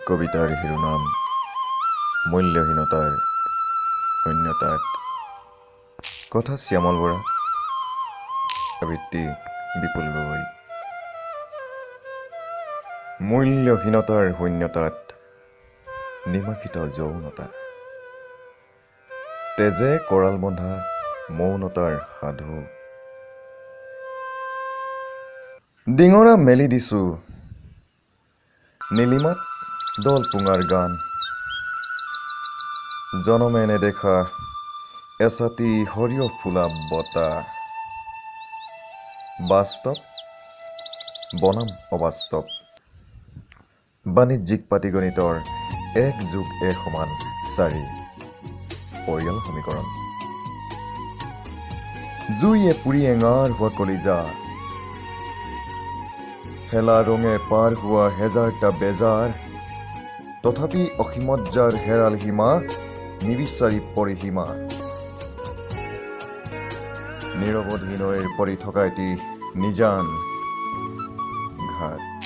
কবিতাৰ শিৰোনাম মূল্যহীনতাৰ শূন্যতাত। কথা শ্যামল বৰা, আবৃত্তি বিপুল গগৈ। মূল্যহীনতাৰ শূন্যতাত নিমাখিত যৌনতা, তেজে কৰাল বন্ধা মৌনতাৰ সাধু। ডিঙৰা মেলি দিছো নীলিমাত দলপুঙাৰ গান, জনমে নেদেখা এছাটি সৰিয়হ ফুলা বতাহ। বাস্তৱ বনাম অবাস্তৱ, বাণিজ্যিক পাটিগণিতৰ 1 + 1 = 4 পৰিয়াল সমীকৰণ। জুইয়ে পুৰি এঙাৰ হোৱা কলিজা, হেলা ৰঙে পাৰ হোৱা হেজাৰটা বেজাৰ, তথাপি অসীমত যাৰ হেৰাল সীমা, নিবিচাৰি পৰিসীমা। নিৰৱধি নৈৰ পৰি থকা এটি নিজান ঘাট।